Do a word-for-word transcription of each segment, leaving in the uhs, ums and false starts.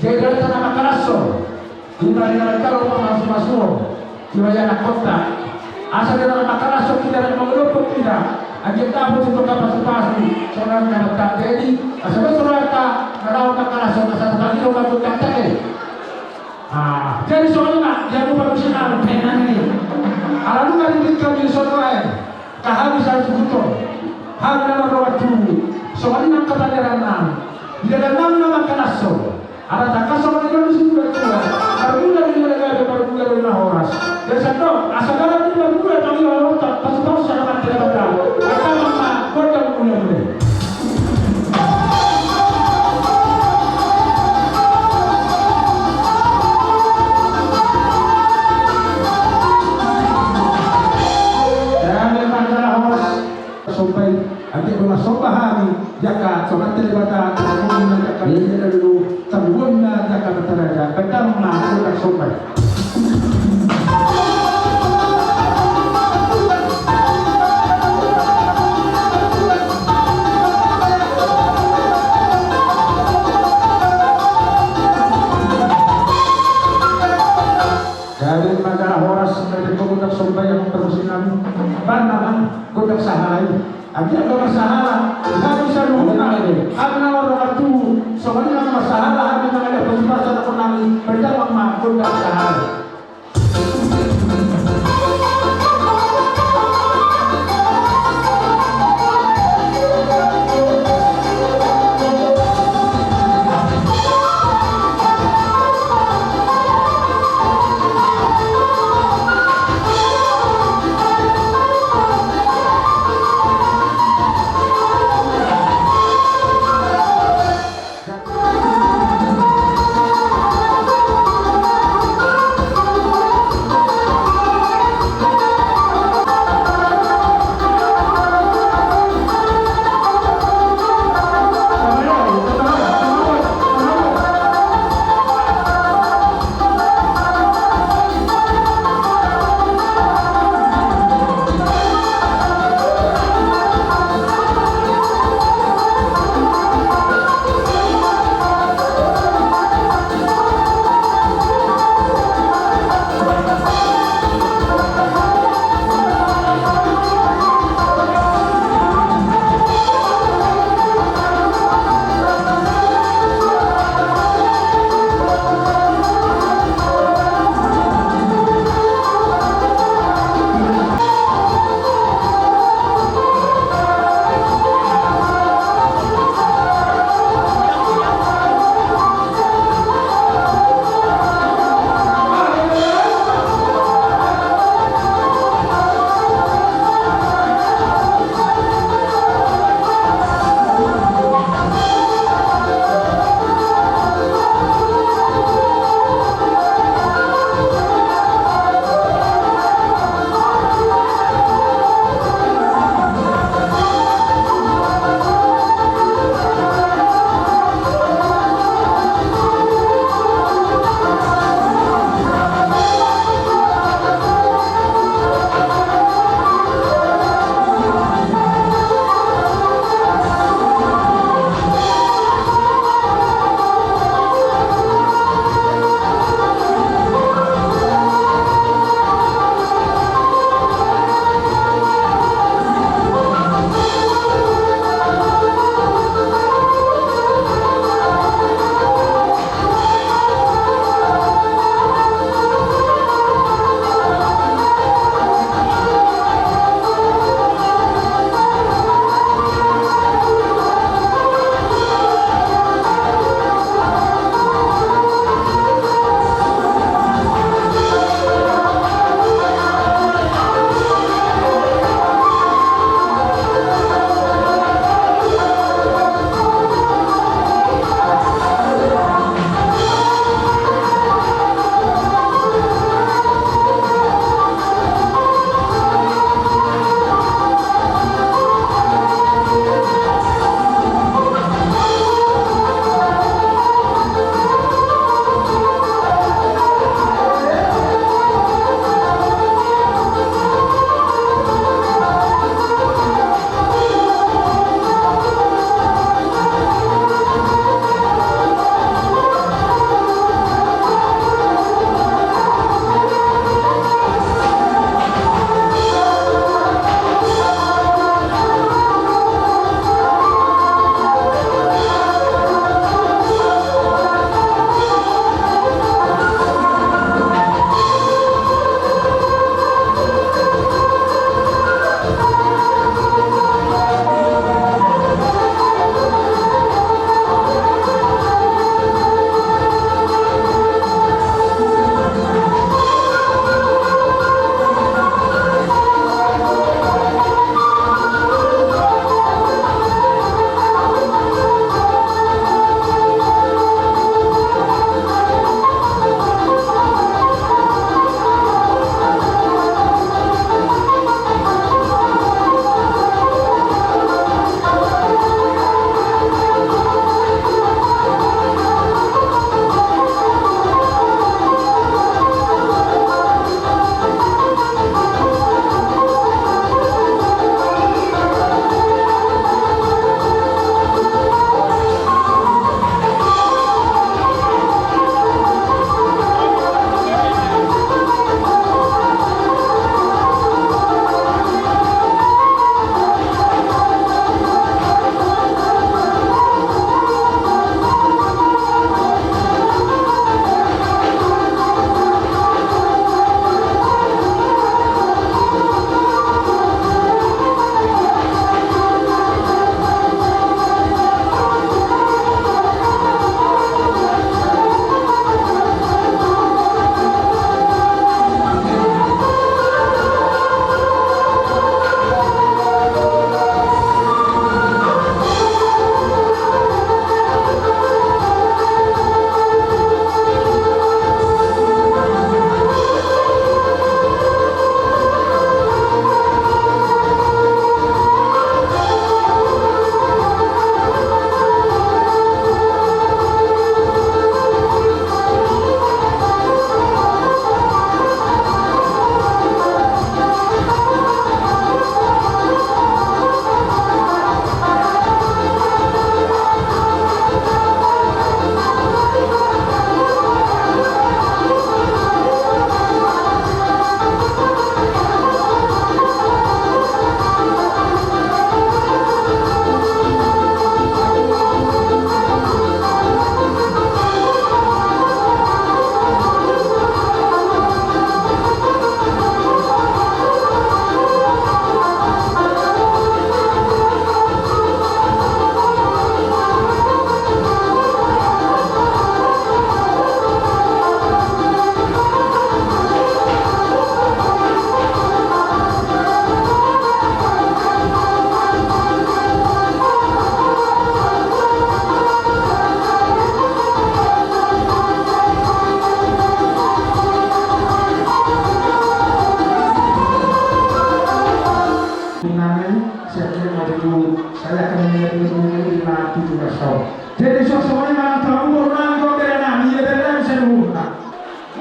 Jadi, dari sana mangkalashon. Ima di dalan kalo mamasu-masu, ima di dalan kota. Asa di dalan mangkalashon kita, di dalan mangolopok kita. Anggiat dapot tu angka pasu-pasu, songon na mangkatai. Asa boi songon na mangkalashon, asa tadi do mangkatai. Ah, jadi songon i ma, dia bukan musik anu, pengen ini. Ala nunga di tingkat di sono ae. Ka hami sahat suhut on, hami na mardongan tubu, songon i ma angka panderan nami. Di dalan nami na mangkalashon, ala tangkas songon i do disi tuba-tuba, marmula do na gabe, marmula do na horas. Jadi sandok, asa dalan i marmula, tong i ma lohot, pasu-pasu sada mantena bata. Angka ma gondang mula-mula. Somba i, anggiat do marsomba hami di angka Tuhanta Debata, tarlumobi ma di angka raja na dulu, tarlumobi ma di angka raja-raja, bahen damang ma gondang somba i. Gabe ma jala horas, gabe ma gondang somba i, amang parmusik nami. Bahen damang gondang sahala i. Anggiat do marsahala hami saluhutna, hami na mardongan tubu, songon i na marsahala hami na mangalean pasu-pasu, songon nami, bahen damang ma gondang sahala.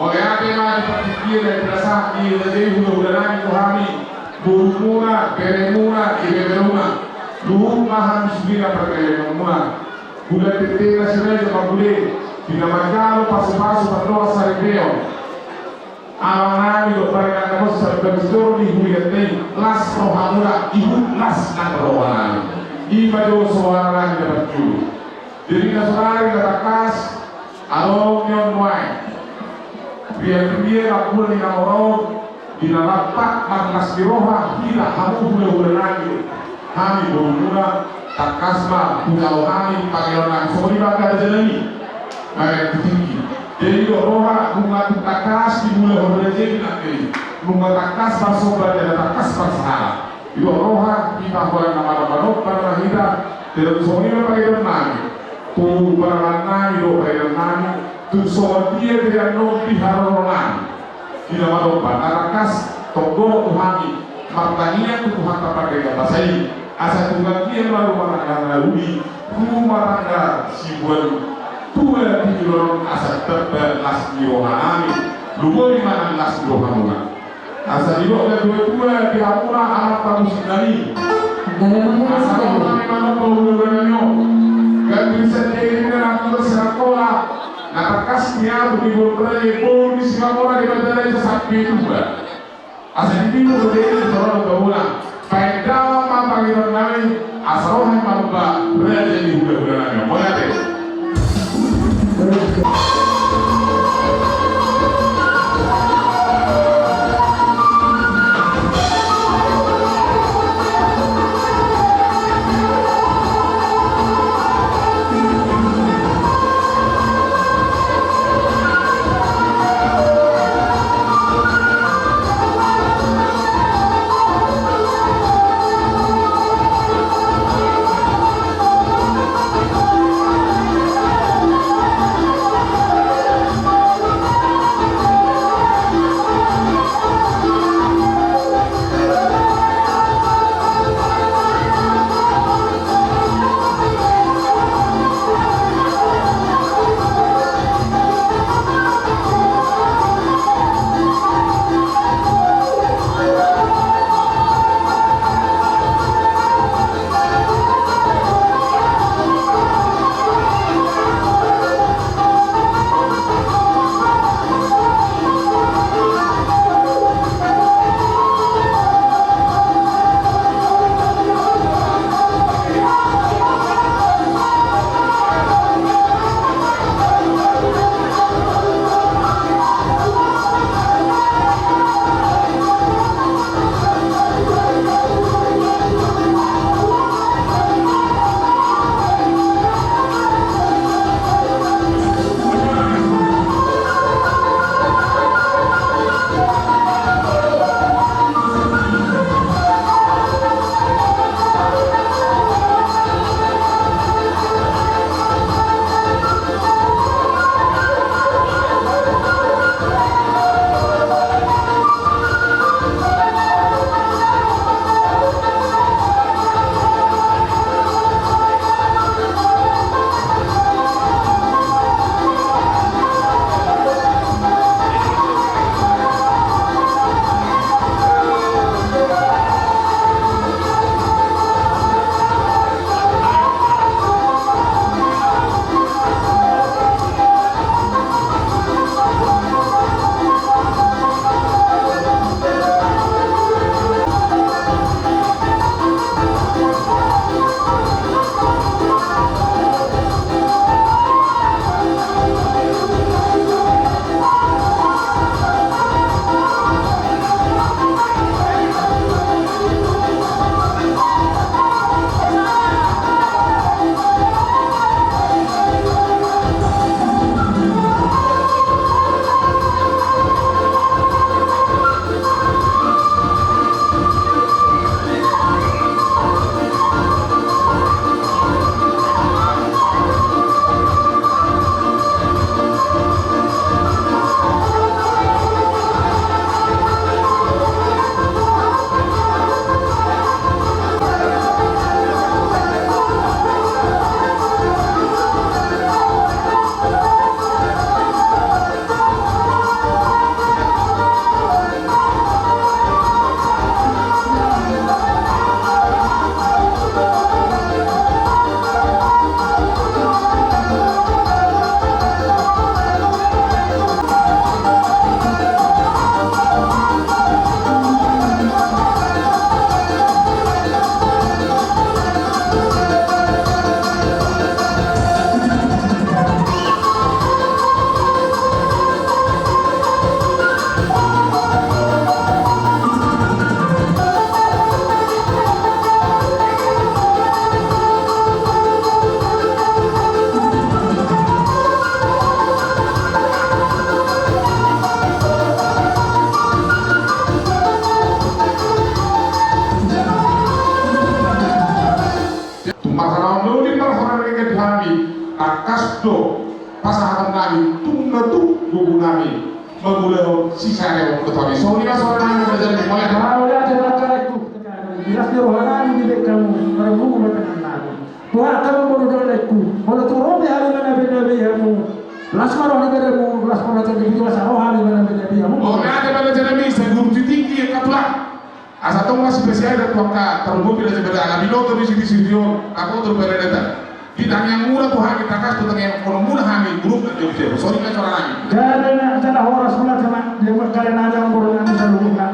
Mauliate ma di partingkian na pinasahat ni hulahula nami tu hami, borumuna, beremuna, ibeberemuna. Luhut ma hami sudena pargellengmuna. Hulahula tentena siraja mangulei, di na manjalo pasupasu mandok saripeon. Amang nami dohot parinang nami, sabagas joro ni huria i, las rohamuna, ihut las nang roha nami. I ma jo soara nami na parjolo. Jadi na saudara na tangkas, adong nion nuaeng. Rian-rian ampunan ni na mora on, di na lampak marlas ni roha hita hamu hulahula nami. Hami borumuna, tangkas ma hujalo hami pangidoan nami songon i ma angka raja nami. Mamereng tu tingki. Jadi didok roha, nunga tung tangkas diulahon raja i nangkin i. Nunga tangkas marsomba jala tangkas marsahala. Didok roha, hita holan na manomba-nomba ma hita. Jadi songon i ma pangidoan nami tu parangan nami dohot parangan nami, tung songon dia pe annon di haroro nami. Di na manomba, na tangkas tonggo tu hami martangiang tu Tuhanta Pardenggan Basa i, asa tung anggiat ma rumah tangga na uli, rumah tangga sibuan tua di joloan on, asa tamba las ni roha nami, lumobi ma nang las ni rohamuna. Asa didok na tua-tua di hamuna amang pamusik nami. Asa ro hami manomba hulahula nami on. Gabe bisa jadi na tua sinakola. Na tangkas niatur ni boru raja i, boru ni Simamora, Debata Raja Sampe Tumba. Asa di pintu do jadi soro do bauna. Baen damang ma pangidoan nami, asa ro hami manomba raja ni hulahula nami. Mauliate. pasahaton nami, tung na tung gogo nami mangulahon sisareon tu hami. Songon i ma suara nami, Raja Nami. Mauliate. Mauliate ma, Raja Nami. Las ni roha nami di bengkamu, marungu ma tangan nami. Tuhan, kamu boru doa laiku. Molo tu robe hami manabe-nabe hamu, las ma roha ni beramu, las ma roha ni beramu, las roha hami manabe-nabe hamu. Mauliate ma, Raja Nami, sai guru tinggi, ya, kapula. Asa tong ma sipesial da tu angka tarlumobi Raja Bere, ala binoto do i di studio on, apodo Bere Neta. Di tangiang muna tu hami, takas tu tangiang kono muna hami, grup na jauh-jauh. Songon i ma suara nami. Jala na, jala horas muna jama, dia mengkalen ada yang boru nami saluhutna.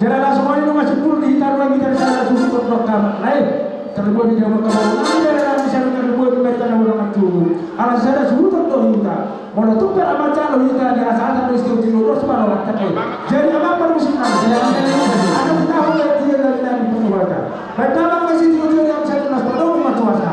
Jala na songon i nunga simpul di hita dua, hita di sana suhut dohot hami. Lain, tarlumobi dia mengkalen nami, jala nami saluhutna, tarlumobi mereka na ulang mancubu. Ala sada suhut do hita. Molo tung pe amang jalo hita di asa-asa do istilah jilo dos maro rakyat. Jadi amang parmusik nami. Ada kita hamba dia dari nami pengobatan. Baik, amang masih jujur yang saya jelas pada umat kuasa.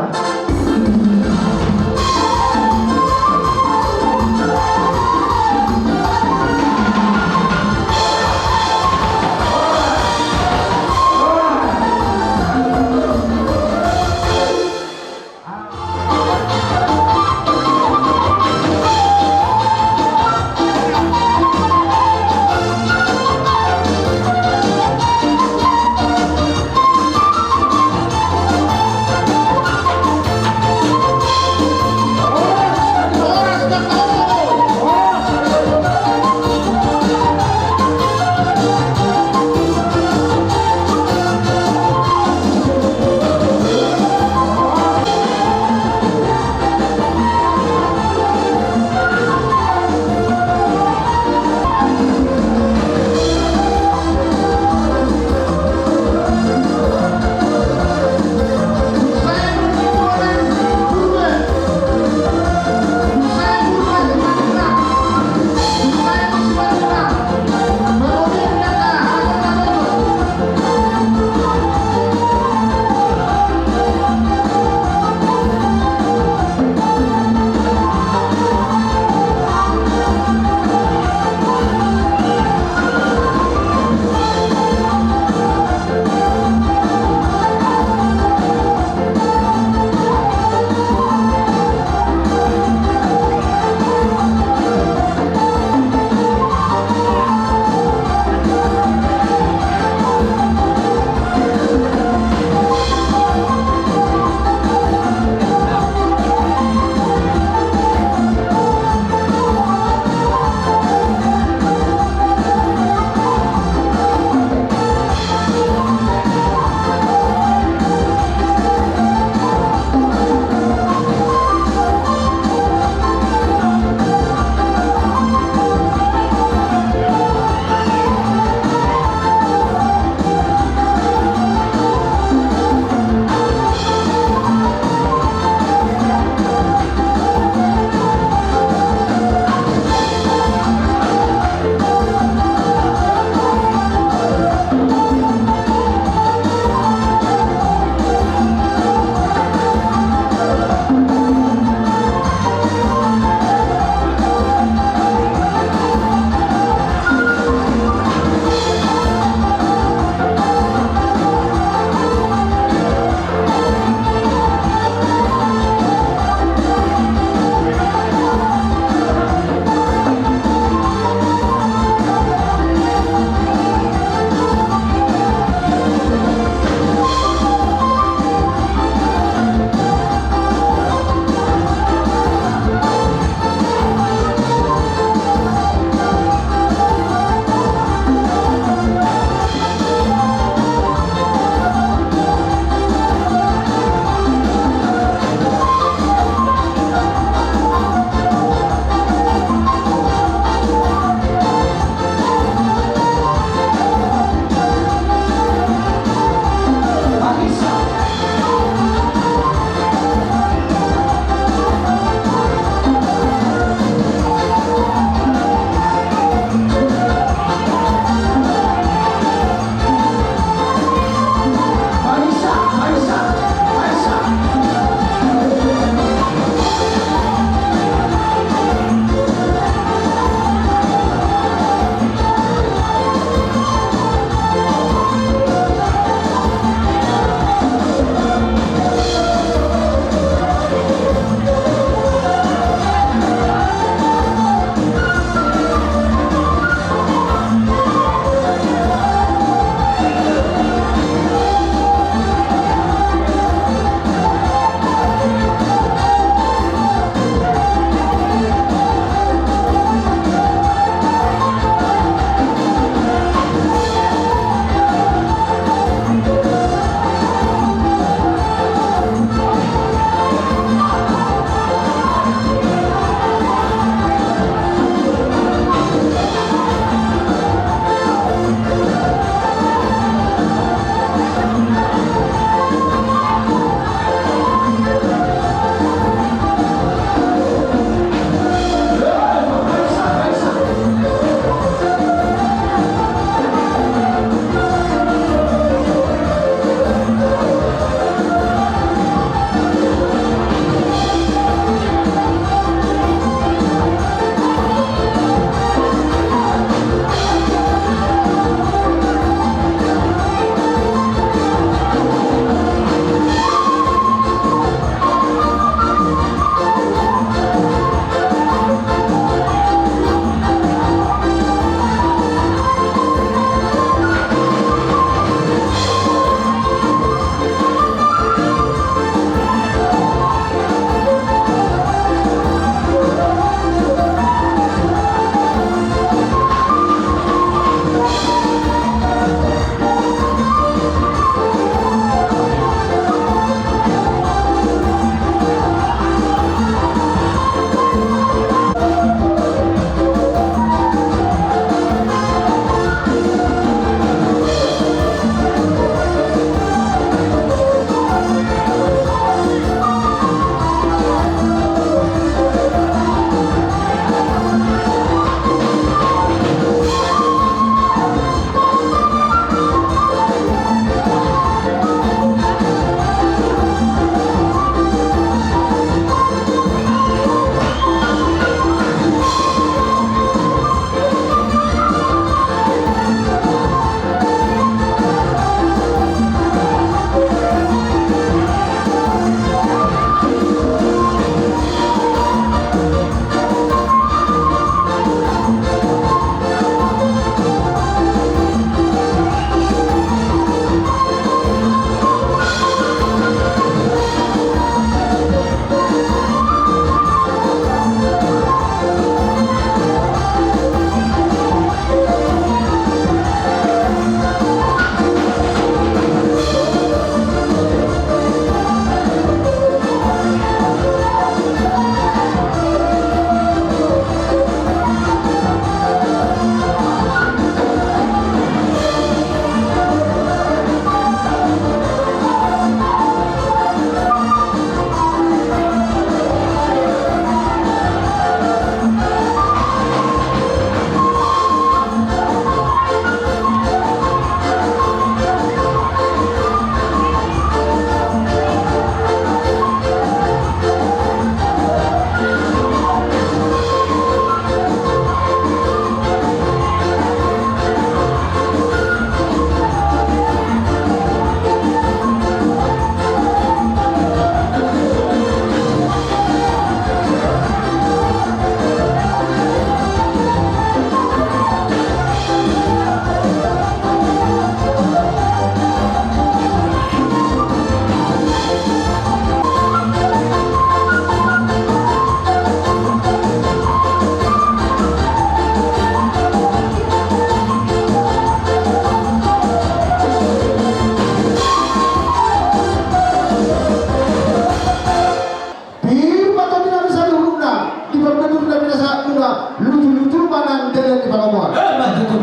Lutu-lutu ma nang dalan ni palomoan. Eh, ma tutu.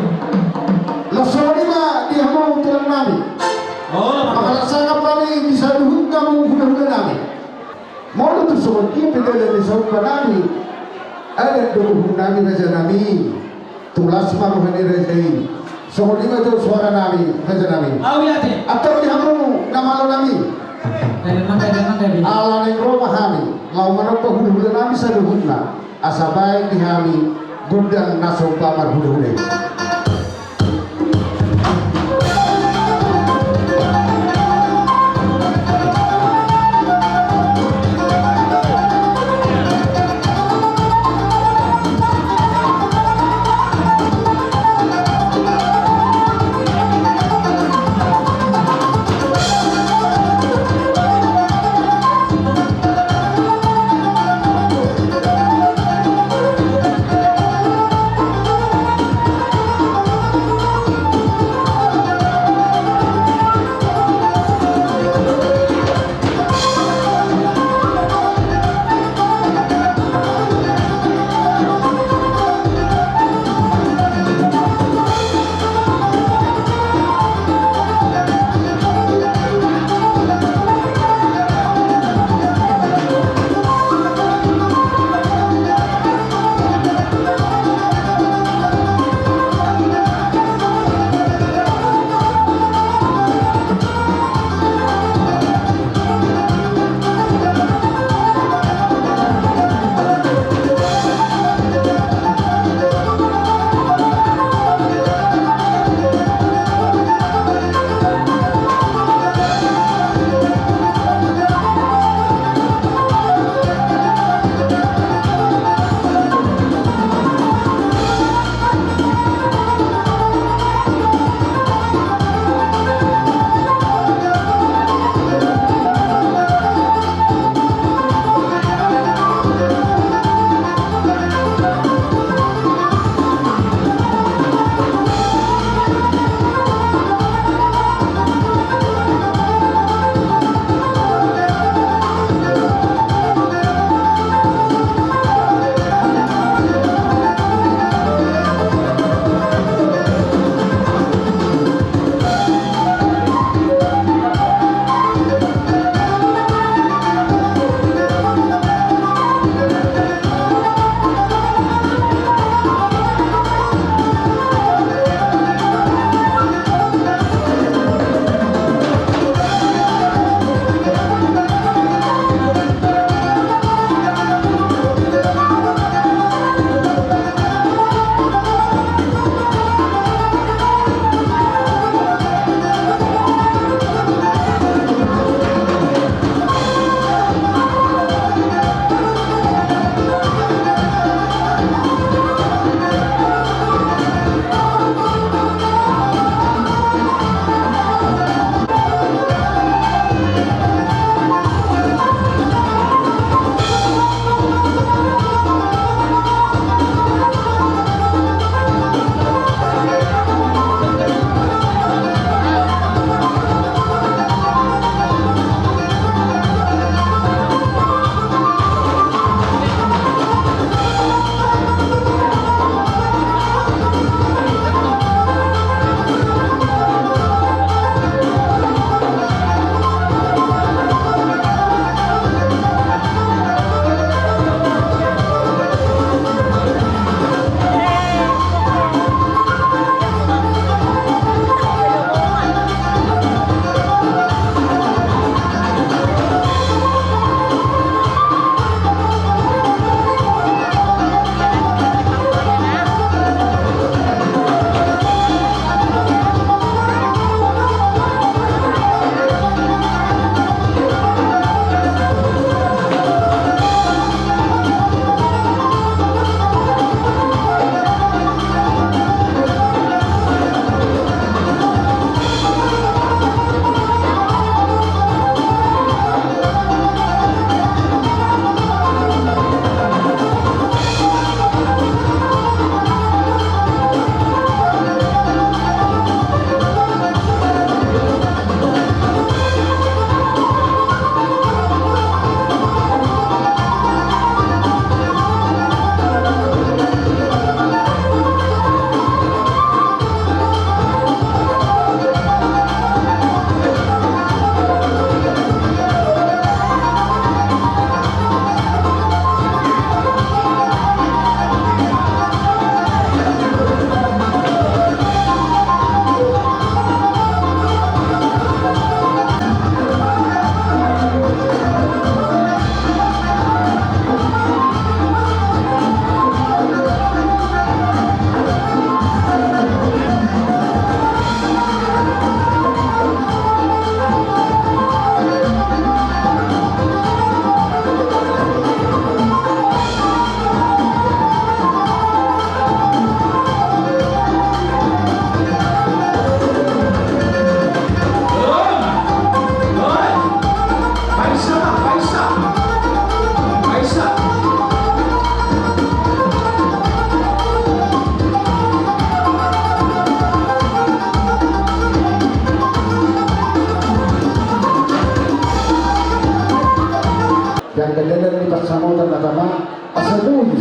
Laos songon i ma di hamu tulang nami. Oh, ma. Manghatai sangap nami di saluhut hamu hula-hula nami. Molo tung songon dia pe dalan ni saompa nami, adat do uhum nami raja nami. Tung las ma roha ni raja i. Songon i ma jo suara nami raja nami. Au, ia te. Antong di hamu na malo nami. Gabe ma, gabe ma, gabe. Ala naeng ro ma hami laho manomba hula-hula nami saluhutna. Asa baen di hami gondang na somba marhula-hula i.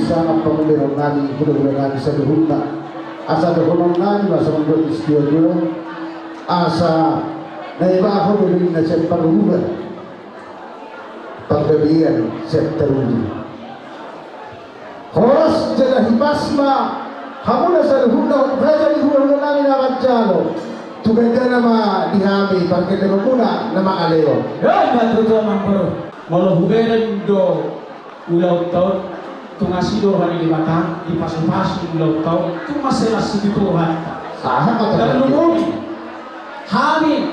Sangap pamoruon nami, hulahula nami saluhutna. Asa dohonon nami ma songon didok ni situa-tua, asa na ibaho do ninna sian parhula, panggabean sian taruli. Horas jala hipas ma hamuna saluhutna, raja ni hulahula nami na manjalo. Tu gandana ma di hami pargellengonmuna na mangalehon. Dai ma tutu amang boru. Molo hubereng do ulaonta on, tung asi do roha ni Debata, dipasupasu ulaonta on, tung mansai las situtu rohanta. Aha kata? Tarlumobi hami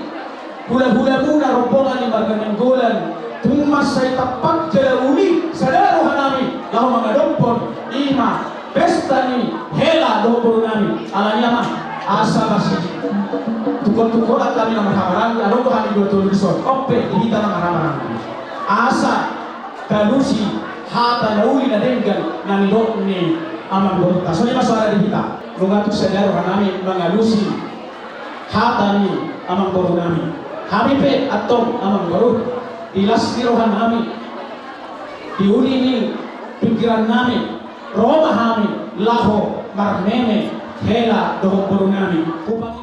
hulahulamuna, rombongan ni marga Nainggolan, tung mansai tampak jala uli sada rohanami laho mangadophon i ma pesta ni hela dohot borunami. Alani i ma asa marsitukottukotan hami na marhahamaranggi, adong do hami dua tolu dison, on pe di hita na marhahamaranggi. Asa talusi hata na uli na denggan na nidok ni amangborunta. Songon i ma soara di hita. Nunga tung sada rohanami mangalusi hata ni amangborunami. Hami pe antong amangboru, di las ni rohanami, di uli ni pingkirannami, ro ma hami laho marmeme hela dohot borunami. Hupang-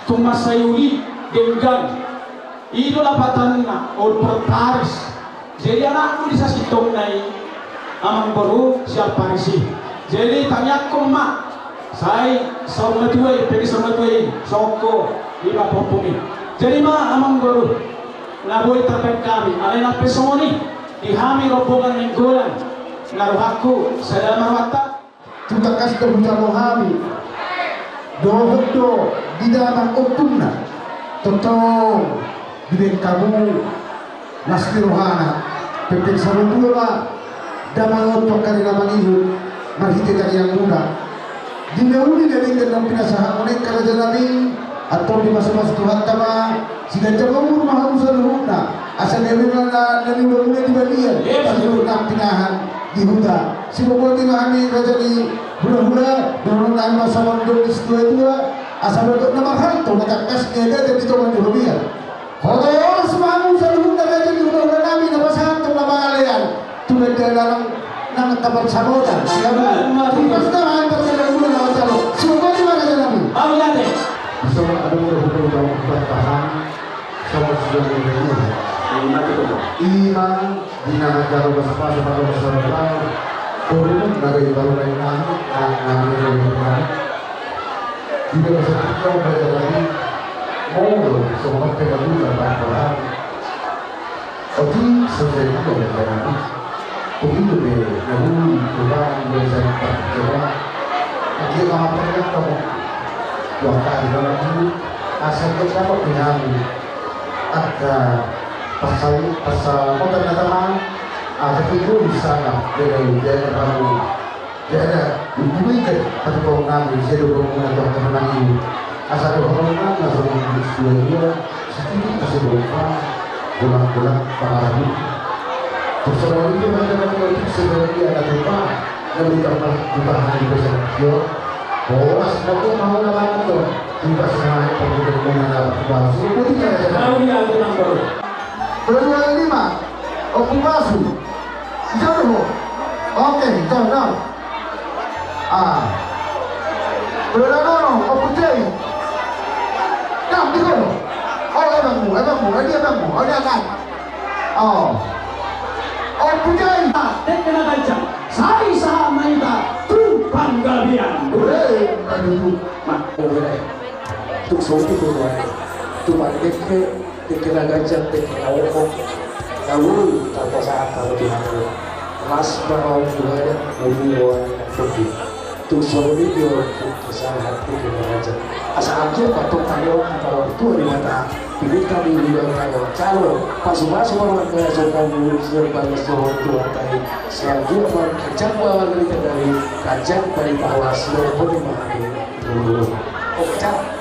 Tung mansai uli denggan. I do lapatanna, oportaris. Jadi anakmu di sasintongna i, amangboru, sian Paris i. Jadi tangiangkon ma, sai saur matua i, pege saur matua i, songko i ma pahompu i. Jadi ma amangboru, na boi tarbaen hami, alai na pe songon i, di hami rombongan Nainggolan, na rohangku sada ma rohanta. Tung tangkas do hujalo hami dohot do di damang ompungna, tongtong dibaen hamu las ni rohana, pengpeng saur matua ma damang on tu angka ari na mangihut marhite tangiangmuna. Di na uli na denggan naung pinasahatmuna i, rajanami, antong dipasupasu Tuhanta ma, siganjang umur ma hamu saluhutna, asa na uli na, na niulamuna di balian, saluhut na pinahan di huta. Sibogoti ma hami raja ni hulahula, dohonon nami ma songon dohonon ni situatua, asa berkot na marhalto, na tangkas niagatan di tonga ni robean. Horas ma hamu saluhutna raja ni hulahula nami, na pasahathon na mangalean tu banda na nang, nang tapat samotan. Siabu. Tupas na hami parjala muna na manjalo. Sibogoti ma raja nami. Au, ia te. Bisa ma adong hulahula na bertahan. Sama sudah mendengar. Ima di na manjalo pasupasu, pasupasu. Turun na gaji baru lain nami, nami, nami, nami. Tidak bisa kita baca lagi. Mau semua kita juga bertahan. Oke, selesai juga baca lagi. Begitu deh, namun Tuhan bisa berkata, dia mengatakan kamu. Wah, kali lagi, asal kita mau dihamu. Angka pasal, pasal motor na tamang, angka figur di sana, dia, dia terbangun. Dia ada, hubungi ke, tapi kalau nami, saya dua puluh lima tahun kena nami. Asal dua puluh lima, langsung dua dua, sedikit masih lupa, pulang-pulang, pengaruh. Terus orang itu, mereka, mereka itu sebenarnya ada lupa, yang ditambah, ditahan di pesan. Yo, oh, mas, aku mau nama itu. Tiba sengaja pergi ke rumah, ada apa, sudah, sudah, sudah, sudah. Tahu dia, aku nambah. Kedua lima, okupasu. Jauh. Oke, jauh, jauh. Ah. Kedua lima, okupasu. Nah, di kono. Oh, emangmu, emangmu, ini emangmu, oh, ini akan. Oh. Okupasu. Dek kena gancang. Sai sahat ma hita tu panggabean. Hei, aduh. Mak, oh, eh. Tuk sopi tu, tu panggabean. Dengke na gancang, dengke na oho. Namun, tarpasahat hamu tu hami. Las ma hamu tu hami, molo hamu na tonggi. Tung songon i do, tung pasahat dengke na gancang. Asa anggiat ma tong tangihon hata ni Debata. Pinta ma di Debata, jalo pasupasu ma, mangkaso hamu sian bagas dohot Tuhanta i. Sai anggiat ma gancang ma na hita, gancang ma hita, las dohot boti ma hami. Oke, jalo.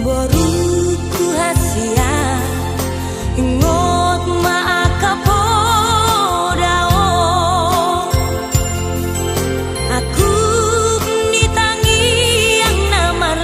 Boru, hasian, ingot ma angka poda on. Agung ni tangiang na mar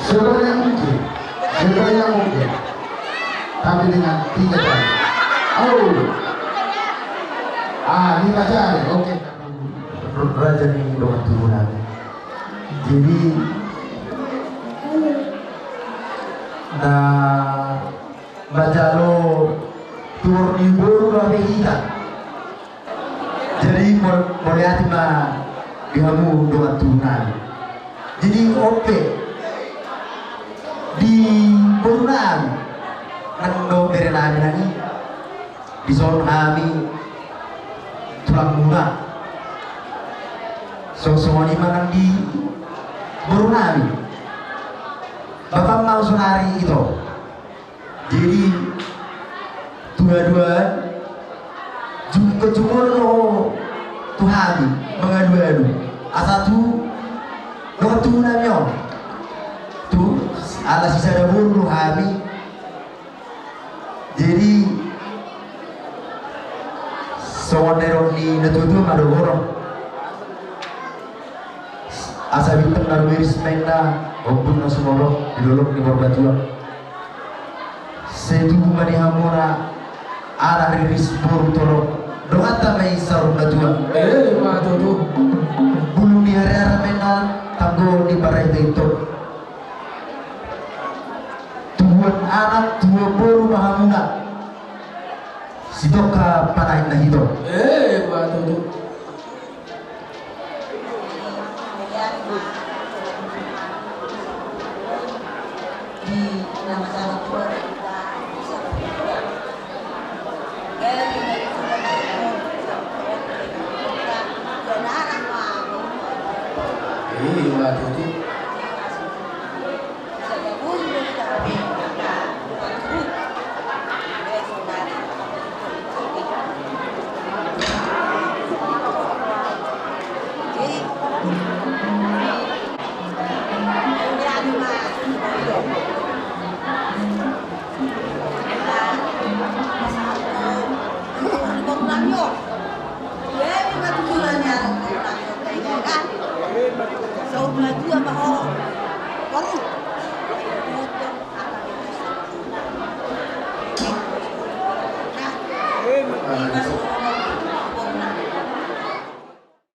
Sebanyak mungkin, sebanyak mungkin. Tapi dengan tiga jari. Oh. Ah, lima jari. Oke. Raja ni dongan tubu nami. Jadi, na manjalo tubu ni boru do hape hita. Jadi, mauliate ma di hamu dongan tubu nami. Jadi, on pe di boru nami, nang do bere nami nang i, dison hami tulang muna. So, songon i ma nang di boru nami. Bapam ma saonari ito. Jadi, tu haduan, jumolo do tu hami mangaduadu. Asa tu dongan tubu nami on. Tu ala sisada boru do hami. Jadi, songon na nidok ni natuatua ma do, boru. Asa bintang na rumiris ma inna ombun na sumorop di dolok ni Purbatua. Sai tubu ma di hamuna anak riris boru torop, donganta ma i saur matua. Emma tutu. Bulu ni hariara ma inna tanggol ni parhata i. Tubuan anak, tubuan boru ma hamuna. Sitongka panaek na hito. Emma tutu. Emma tutu.